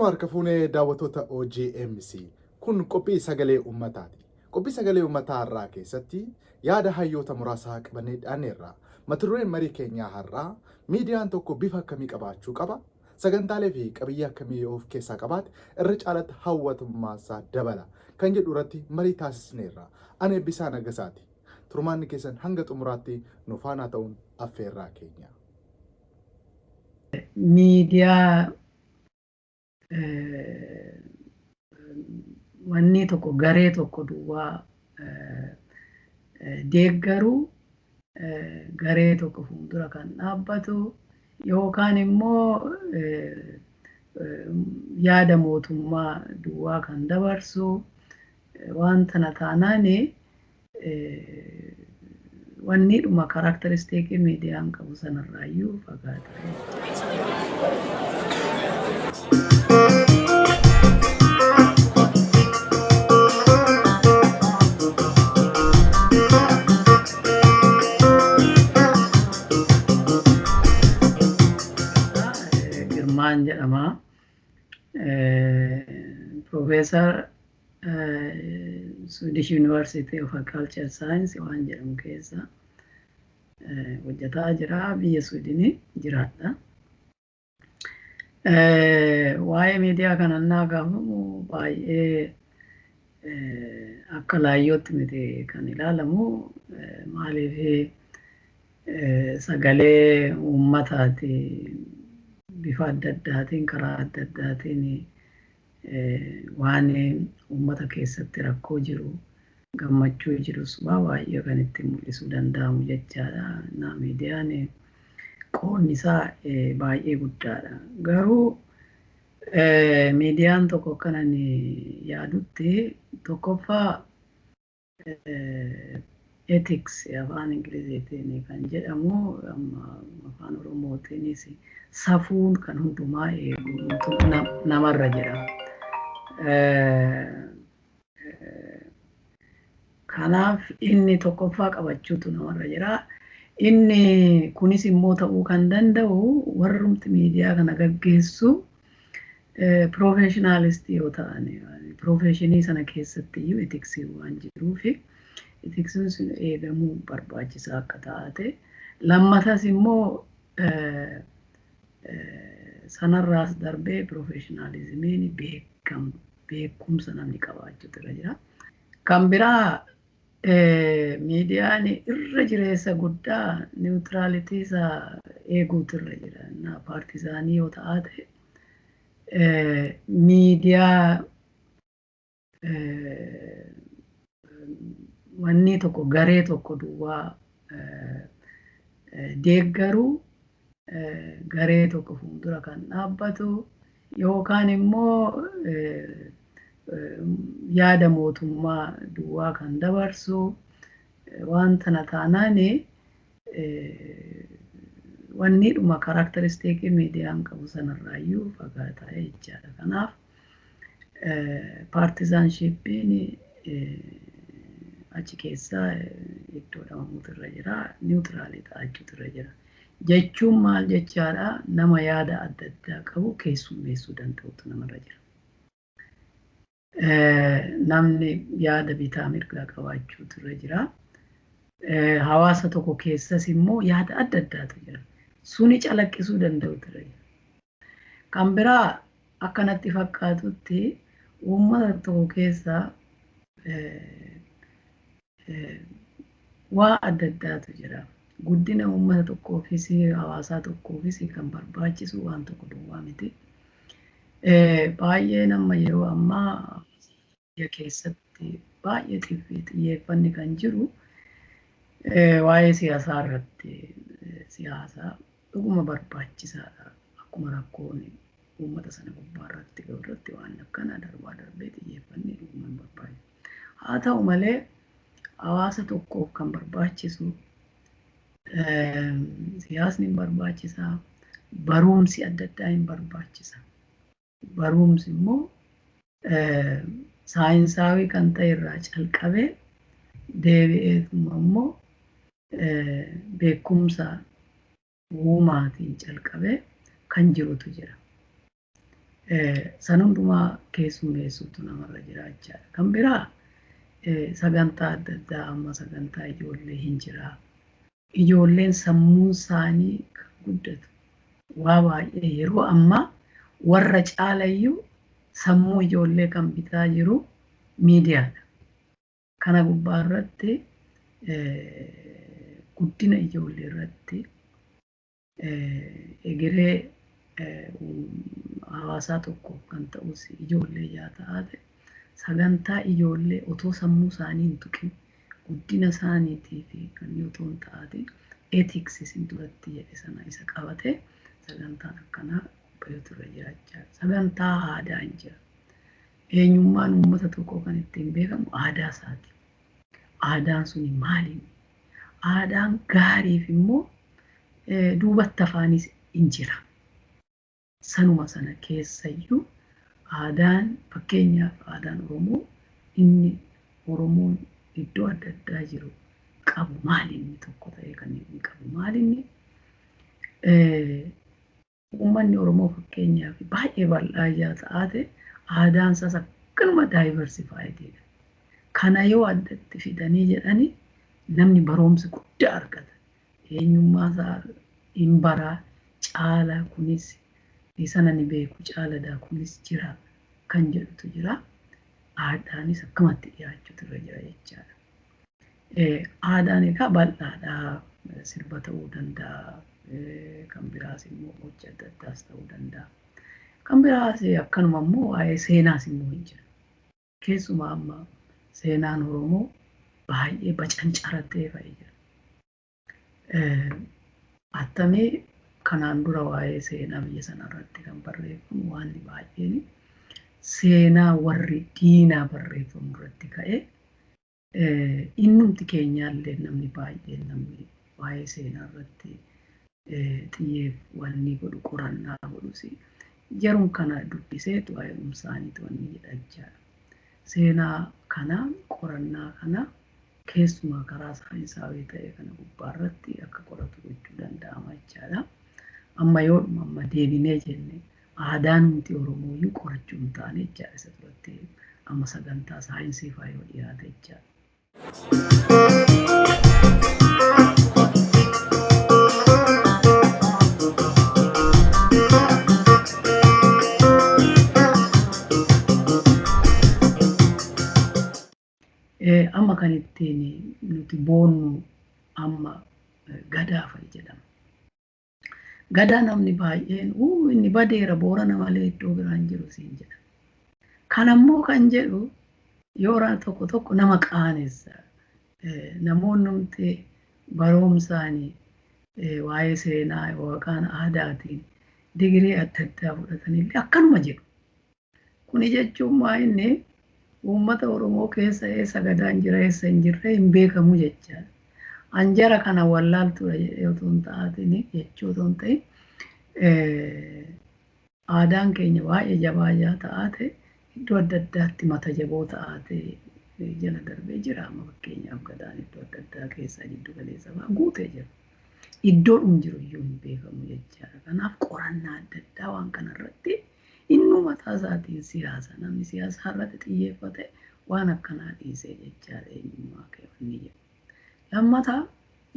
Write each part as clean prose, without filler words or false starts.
Ashama harka fuunee daawwattoota OGMC. Kun qophii sagalee uummataati. Qophii sagalee uummataa har'aa keessatti yaada hayyoota muraasaa qabannee dhiyaanneerra. Mata dureen marii keenyaa har'aa miidiyaan tokko bifa akkamii qabaachuu qaba? Sagantaalee fi qabiyyee akkamii yoo of keessaa qabaate irra caalatti hawwatummaansaa dabala kan jedhu irratti marii taasisneerra. Ani Eebbisaa Nagasaati. Turmaanni keessan hanga xumuraatti nu faanaa ta'uun affeerraa keenya. Miidiyaa wanni tokko garee tokko duwwaa deeggaru, garee tokko fuuldura kan dhaabbatu yookaan immoo yaada mootummaa duwwaa kan dabarsu waan tana taanaan, wanni dhuma characteristicii miidiyaan qabu sanarraayyuu fagaata. Girmaan jedhama. Profeesar Swedish University of Agriculture Science waan jedhamu keessa hojjetaa jira. Biyya Swedinii jiraadha. Waa'ee miidiyaa kana naa gaafamu, baay'ee akka laayyootti miti kan ilaalamu. Maaliif, sagalee uummataati, bifa adda addaatiin, karaa adda addaatiin waan uummata keessatti rakkoo jiru, gammachuu jirus waa baay'ee kan ittiin mul'isuu danda'amu jechaadha. Na miidiyaan qoodni isaa baay'ee guddaadha. Garuu miidiyaan tokko akkanan yaadutti, tokkoffaa ethics afaan Ingiliziitiin kan jedhamu, amma afaan Oromootiinis safuun kan hundumaa eegu namarra jira. Kanaaf inni tokkoffaa qabachuutu namarra jira. Inni kunis immoo ta'uu kan danda'u warrumti miidiyaa kana gaggeessu professionalistii yoo ta'an, professionii sana keessatti iyyuu ethicsii waan jiruufi ethicsiin sun eegamuu barbaachisaa akka taate. Lammatas immoo sanarraas darbee professionalismiin beekumsa namni qabaachuutu irra jira. Kan biraa, miidiyaan irra jireessa guddaa neutrality isaa eeguutu irra jira. Partisan yoo ta'aate, miidiyaa wanni tokko garee tokko duwwaa deeggaru, garee tokko fuuldura kan dhaabbatu yookaan immoo yaada mootummaa duwwaa kan dabarsu waan tana taanaan, wanni dhuma characteristicii miidiyaan qabu sanarraayyuu fagaataa jechaadha. Kanaaf partisanshipiin achi keessaa iddoo dhabamuutu irra jira. Neutralii ta'achuutu irra jira. Jechuun maal jechaadha? Nama yaada adda addaa qabu keessummeessuu danda'utu namarra jira. Namni yaada bitaa mirgaa qabaachuutu irra jira. Hawaasa tokko keessas immoo yaada adda addaatu jira. Suni calaqqisuu danda'utu irra jira. Kan biraa, akkanatti fakkaatutti, uummata tokko keessa waa adda addaatu jira. Guddina uummata tokkoofis hawaasaa tokkoofis kan barbaachisu waan tokko duwwaa miti. Baay'een amma yeroo ammaa biyya keessatti baay'ee xiyyeeffanni kan jiru waa'ee siyaasaa irratti. Siyaasa dhuguma barbaachisaadha. Akkuma rakkoon uummata sana gubbaa irratti gahu irratti waan akkana darbaa darbee xiyyeeffannee dhuguma hin barbaachisu. Haa ta'u malee, hawaasa tokkoof kan barbaachisu siyaasni hin barbaachisaa, barumsi adda addaa hin barbaachisa. Barumsi immoo saayinsaawii kan ta'e irraa calqabee deebi'eetuma immoo beekumsa uumaatiin calqabee kan jirutu jira. San hundumaa keessummeessuutu namarra jira jechaadha. Kan biraa sagantaa adda addaa amma sagantaa ijoollee hin jira. Ijoolleen sammuun isaanii kan guddatu waa baay'ee yeroo ammaa warra caalayyuu sammuu ijoollee kan bitaa jiru miidiyaadha. Kana gubbaa irratti guddina ijoollee irratti egeree hawaasaa tokkoof kan ta'us ijoollee yaa taate sagantaa ijoollee otoo sammuu isaanii hin tuqin guddina isaaniitii fi kan otoo hin taatin ethics isin duratti jedhe sana isa qabate sagantaan akkanaa qophaa'utu irra jiraachaa. Sagantaa aadaa hin jira. Eenyummaan uummata tokkoo kan ittiin beekamu aadaa isaati. Aadaan suni maali? Aadaan gaariif immoo duubatti afaanis hin jira. Sanuma sana keessayyuu aadaan fakkeenyaaf aadaan Oromoo inni Oromoon iddoo adda addaa jiru qabu maali inni tokko ta'ee kan inni qabu maali inni uummanni Oromoo fakkeenyaaf baay'ee bal'aa ijaa ta'aate aadaan isaas akkanuma daayiversifaayidiidha. Kana yoo addatti fidanii jedhanii namni barumsa guddaa argata. Eenyummaa isaa hin baraa caala kunis sana ni beeku caaladaa kunis jira kan jedhutu jira. Aadaanis akkamatti dhiyaachuutu irra jira jechaadha. Aadaan egaa bal'aadha. Sirba ta'uu danda'a. Kan biraas immoo gocha adda addaas ta'uu danda'a. Kan biraas akkanuma immoo waa'ee seenaas immoo hin jira. Keessumaa amma seenaan Oromoo baay'ee bacancaratee fa'ee jira. Attamii kanaan dura waa'ee seenaa biyya sanarratti kan barreeffamu waan baay'een seenaa warri diinaa barreeffamu irratti ka'ee innumti keenyaallee namni baay'een namni waa'ee seenaa irratti xiyyeeffanni godhu qorannaa godhus jarum kana dubbiseetu waa'ee isaaniitu wanni jedha jechaadha. Seenaa kana qorannaa kana keessumaa karaa saayinsaawii ta'e kana gubbaarratti akka qoratu gochuu danda'ama jechaadha. Amma yoodhuma amma deebinee jenne aadaan nuti Oromooyyuu qorachuu hin taane jechaadha isa duratti amma sagantaa saayinsii fa'aa yoo dhiyaate jechaadha. Amma kan ittiin nuti boonnu amma gadaa fa'i jedhama. Gadaa namni baay'een inni badeera Boorana malee iddoo biraan jiru siin jedha. Kanammoo kan jedhu yoo tokko tokko nama qaanessa. Namoonni nuti barumsaanii waa'ee seenaa yookaan aadaatiin digirii adda addaa fudhatanillee akkanuma jedhu. Kuni jechuun maa inni uummata Oromoo keessa eessa gadaan jira eessa hin jirre hin beekamu jechaadha. Anjara kana wallaaltuudha jedhee otoo hin ta'atin jechuu otoo hin ta'in aadaan keenya baay'ee jabaa ta'aate iddoo adda addaatti mata jaboo ta'aate jala darbee jira. Amma fakkeenyaaf gadaan iddoo adda addaa keessaa jiddu galeessa fa'aa guutee jira. Iddoodhum jiru iyyuu hin beekamu jechaadha. Kanaaf qorannaa adda addaa waan kanarratti innuu mataa isaatiin siyaasa namni siyaasa irratti xiyyeeffate waan akkanaa dhiisee jechaadha eenyummaa kee wanni jedhu. Lammataa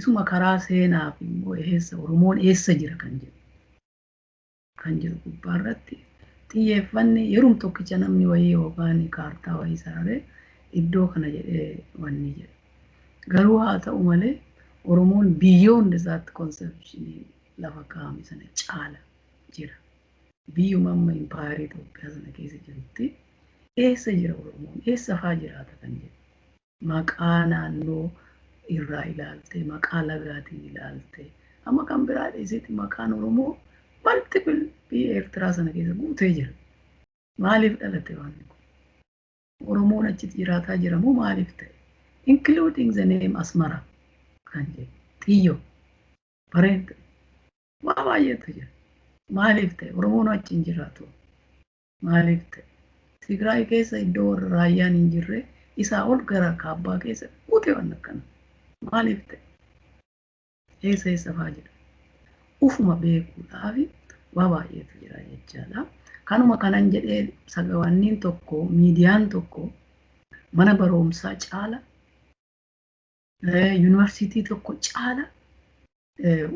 isuma karaa seenaaf immoo eessa Oromoon eessa jira kan jedhu gubbaarratti xiyyeeffanni yerum tokkicha namni wayii yookaan kaartaa wayii sararee iddoo kana jedhee wanni jedhu. Garuu haa ta'u malee Oromoon biyyoon isaatti konsepshinii lafa kaa'ame sana caala jira. Biyyuma amma impaayerii Itoophiyaa sana keessa jirutti eessa jira Oromoon eessa fa'aa jiraata kan jedhu. Maqaa naannoo irraa ilaalte maqaa lagaatiin ilaalte amma kan biraa dhiisetti maqaan Oromoo multiple biyya Eertiraa sana keessa guutee jira. Maaliif dhalate waan kun? Oromoon achitti jiraataa jira moo maaliif ta'e? Including the name Asmara kan jedhu Xiyyoo Bareenta waa baay'eetu jira. Maaliif ta'e? Oromoon achi hin jiraatu. Maaliif ta'e? Tigraay keessa iddoo warra raayyaan hin jirre isaa ol gara kaabbaa keessa guutee waan akkana. Maaliif ta'e? Eessa eessa fa'aa jira? Ufuma beekuudhaaf waa baay'eetu jira jechaadha. Kanuma kanan jedhee sagawanniin tokko miidiyaan tokko mana barumsaa caala yuunivarsiitii tokko caala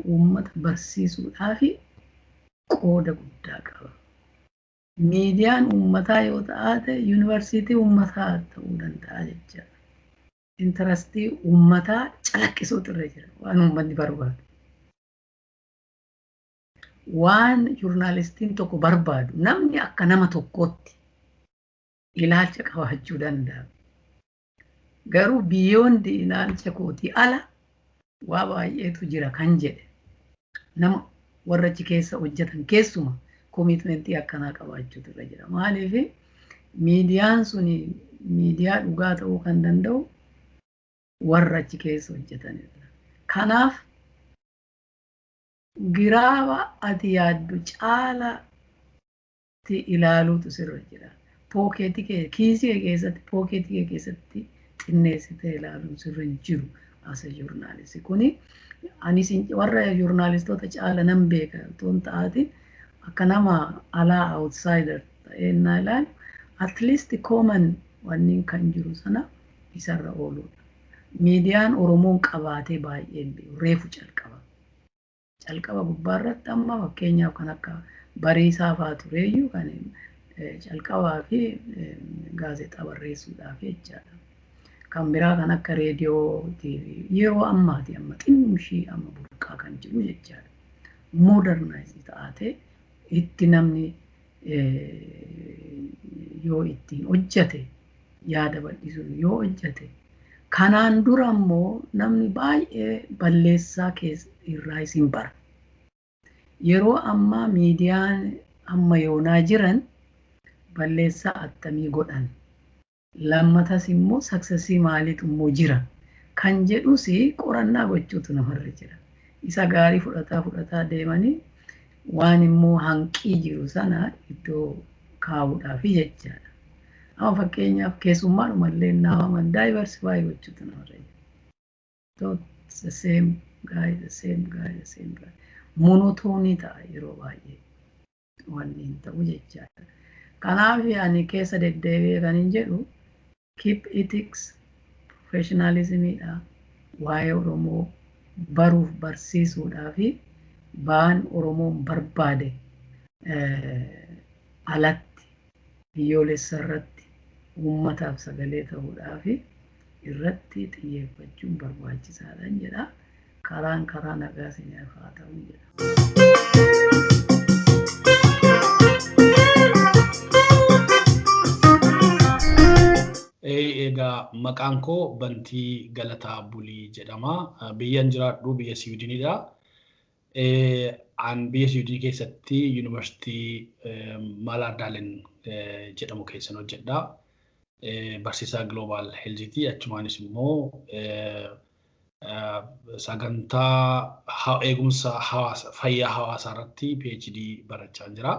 uummata barsiisuudhaaf qooda guddaa qaba. Miidiyaan uummataa yoo taate yuunivarsiitii uummataa ta'uu danda'a jechuudha. Intarastii uummataa calaqqisuutu irra jira waan uummanni barbaadu. Waan joornaalistiin tokko barbaadu namni akka nama tokkootti ilaalcha qabaachuu danda'a. Garuu biyyoonni ilaalcha kootii ala waa baay'eetu jira kan jedhe nama warra achi keessa hojjetan keessuma koomitmentii akkanaa qabaachuutu irra jira. Maaliif miidiyaan sun miidiyaa dhugaa ta'uu kan danda'u warra achi keessa hojjetanidha. Kanaaf giraaba ati yaaddu caalaatti ilaaluutu sirra jira. Pookeetii kee kiisii kee keessatti pookeetii kee keessatti xinneessitee ilaaluun sirra hin jiru as a journalist. Kuni anis warra joornaalistoota caala nan beeka otoo hin ta'atin akka nama alaa outsider ta'ee naa ilaalu at least common wanni kan jiru sana isarra ooludha. Miidiyaan Oromoon qabaatee baay'een beeku reefu calqaba. Calqaba gubbaarratti amma fakkeenyaaf kan akka Bariisaa fa'aa tureeyyuu kan calqabaa fi gaazexaa barreessuudhaaf jechaadha. Kan biraa kan akka reediyoo, TV yeroo ammaati amma xinnumshii amma burqaa kan jiru jechaadha. Modernize taatee itti namni yoo ittiin hojjete yaada bal'isuun yoo hojjete kanaan dura immoo namni baay'ee balleessaa keessa irraa isin bara. Yeroo ammaa miidiyaan amma yoonaa jiran balleessaa attamii godhan. Lammatas immoo saksesii maaliitu immoo jira kan jedhus qorannaa gochuutu namarra jira. Isa gaarii fudhataa fudhataa deemanii waan immoo hanqii jiru sana iddoo kaa'uudhaaf jechaadha. Amma fakkeenyaaf keessummaadhumallee naafaman daayiversifaayi gochuutu namarra jira. So the same guy, the same guy, the same guy. Monotoonii ta'a yeroo baay'ee wanni hin ta'u jechaadha. Kanaaf ani keessa deddeebi'ee kan hin jedhu keep ethics professionalismidha. Waa'ee Oromoo baruuf barsiisuudhaa fi ba'aan Oromoon barbaade alatti biyyoolessa irratti uummataaf sagalee ta'uudhaa fi irratti xiyyeeffachuun barbaachisaadha jedha. Karaan karaa nagaa isiniif haa ta'u jedha. Egaa maqaan koo Bantii Galataa Bulii jedhama. Biyyan jiraadhu biyya Siwiidinidha. An biyya Siwiidinii keessatti yuunivarsiitii Maalaardaalen jedhamu keessan hojjedha. Barsiisaa Global Health'ti. Achumaanis immoo sagantaa eegumsa fayyaa hawaasaa irratti PhD barachaa jira.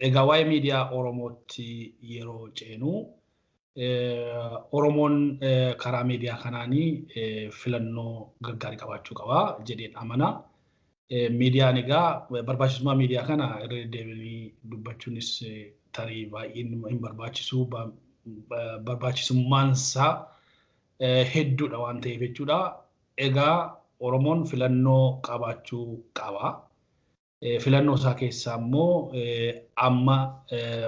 Egaa waa'ee miidiyaa Oromootti yeroo ceenu Oromoon karaa miidiyaa kanaanii filannoo gaggaarii qabaachuu qaba jedheen amana. Miidiyaan egaa barbaachisummaa miidiyaa kana irra deddeebiinii dubbachuunis tarii baay'een hin barbaachisu. Barbaachisummaan isaa hedduudha waan ta'eef jechuudha. Egaa Oromoon filannoo qabaachuu qaba. Filannoo isaa keessaa immoo amma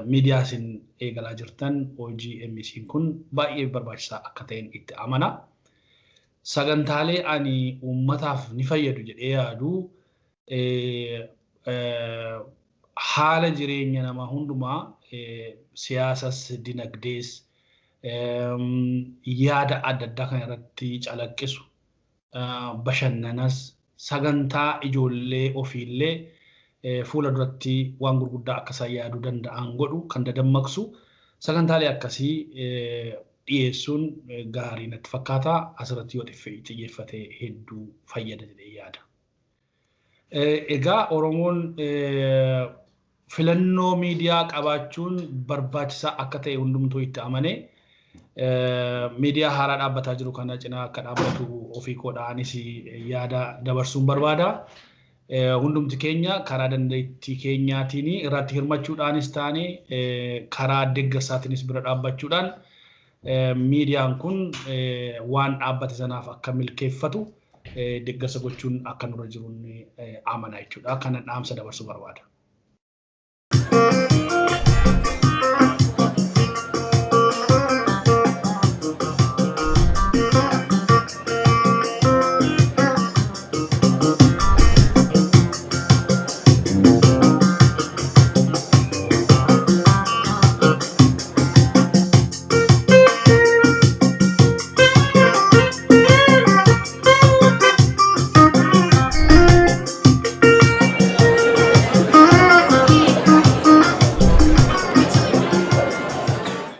miidiyaa isin eegalaa jirtan OGMC kun baay'ee barbaachisaa akka ta'een itti amana. Sagantaalee ani uummataaf ni fayyadu jedhee yaadu haala jireenya namaa hundumaa siyaasas, dinagdees, yaada adda addaa kan irratti calaqqisu, bashannanas, sagantaa ijoollee ofiillee fuula duratti waan gurguddaa akka isaan yaaduu danda'an godhu kan dadammaqsu sagantaalee akkasii dhiyeessuun gaarii natti fakkaata. Asirratti yoo xiyyeeffate hedduu fayyada jedhee yaada. Egaa Oromoon filannoo miidiyaa qabaachuun barbaachisaa akka ta'e hundumtuu itti amane miidiyaa haaraa dhaabbataa jiru kana cinaa akka dhaabbatu ofii koodhaanis yaada dabarsuun barbaada. Hundumti keenya karaa dandeettii keenyaatiin irratti hirmachuudhaanis taane karaa deeggarsaatiinis bira dhaabbachuudhaan miidiyaan kun waan dhaabbate sanaaf akka milkeeffatu deeggarsa gochuun akka nurra jiruun amana jechuudha. Kana dhaamsa dabarsuu barbaada.